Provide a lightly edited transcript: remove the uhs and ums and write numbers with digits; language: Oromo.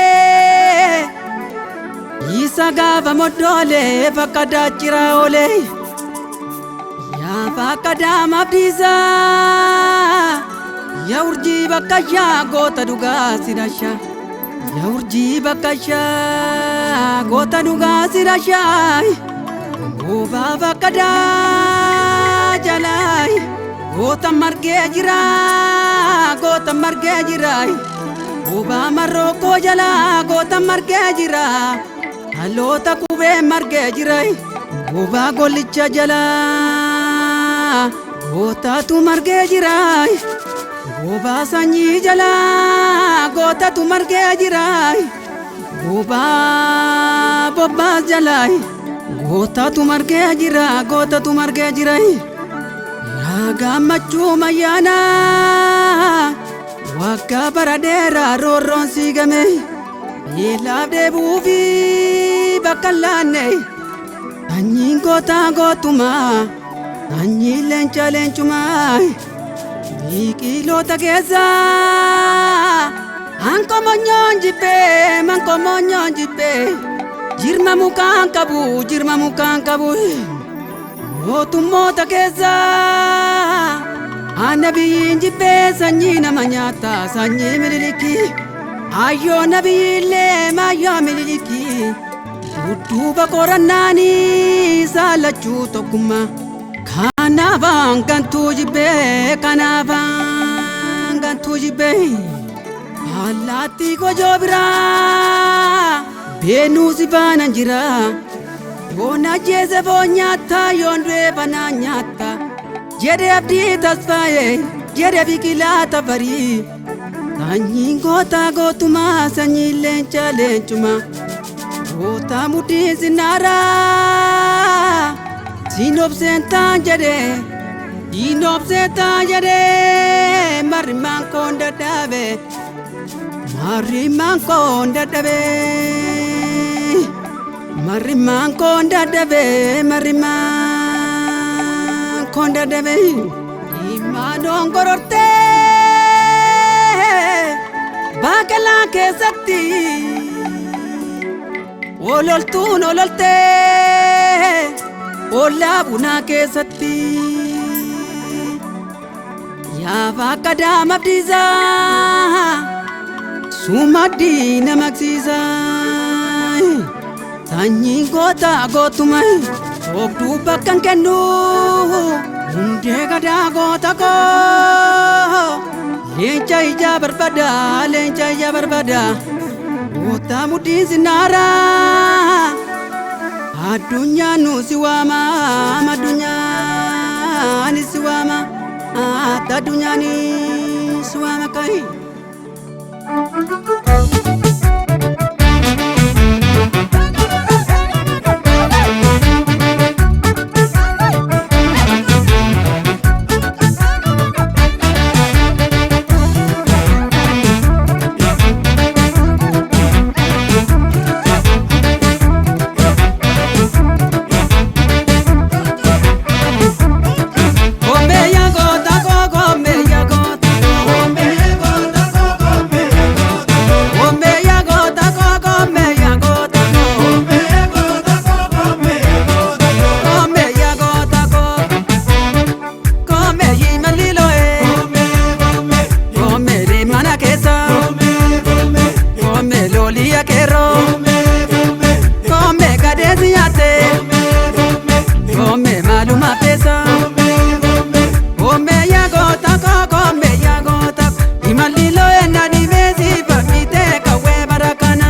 Moddoolee, isa gaafa moddoolee fakka daachiraa oolee. Yaa fakka daamaaf dhiisaa, yaa urjii bakka shaa goota dhugaa si dhasha. Yaa urjii bakka shaa goota dhugaa si dhashaa. Goobaa bakka daa jalaa goota margee jira, goota margee jira. Goobaa marrookoo jalaa goota margee jira. Dhaloota qubee margee jira. Goobaa gollicha jalaa gootatu margee jira. Goobaa sanyii jalaa gootatu margee jira. Goobaa bobbaas jalaa gootatu margee jira, gootatu margee jira. Yaa gammachuu mayyaanaa waggaa bara dheeraa roorroon siigame. Beelaaf deebi'uu fi bakka hin laanne. Sanyiin gootaa gootumaa, sanyiin leenca leencumaa. Biqiloota keessaa hankomonyoon jibbee, mankomonyoon jibbee. Jirma mukaan qabu, jirma mukaan qabu. Mootummoota keessaa ana biyyiin jibbee, sanyii nama nyaata, sanyii Mililikii. Ayyoo nabiyyiillee maayyoo Mililikii. Dudduuba qorannaanii saalachuu tokkummaa. Kanaafaan gantuu jibbee, kanaafaan gantuu jibbee. Allaattii gojoo biraa beenuu si faanan jira. Yoon ajjeese foon nyaatta, yoon du'e banaa nyaatta. Jedhe Abdii Tasfaayee, jedhe Biqilaa Tafarii. Sanyiin gootaa gootumaa, sanyiin leenca leencumaa. Goota mudhiin sinnaaraa siin obseen taan jedhe, siin obseen taan jedhe. Marrimaan koon dadhabe, marrimaan koon dadhabe, marrimaan koon dadhabe, marrimaan koon dadhabe. Imaanoon gorortee baaqelaa keessatti ololtuun ololtee ollaa bunaa keessatti. Yaa bakka daamaaf dhiisaa sumaddii nama aksiisaa. Sanyiin goota gootuma soobduu bakka hin kennu. Hundee gadaa goota koo leenca ijaa barbada, leenca ijaa barbada. Goota mudhiin sinnaaraa addunyaan nu si waama, addunyaan si waama, addunyaan si waama kai. Kombeeya goota koo, kombeeya goota koo, kombeeya goota koo, kombeeya goota koo, kombeeya goota koo, kombeeyyi maliloe, kombeeli mana keessa, kombee loliya keeroo, kombee kadeesi nyaate, kombee maaluma feesa. Kombeeya goota koo, kombeeya goota koo, imalilo enna dhibeesi fafitee kawwee bara kana.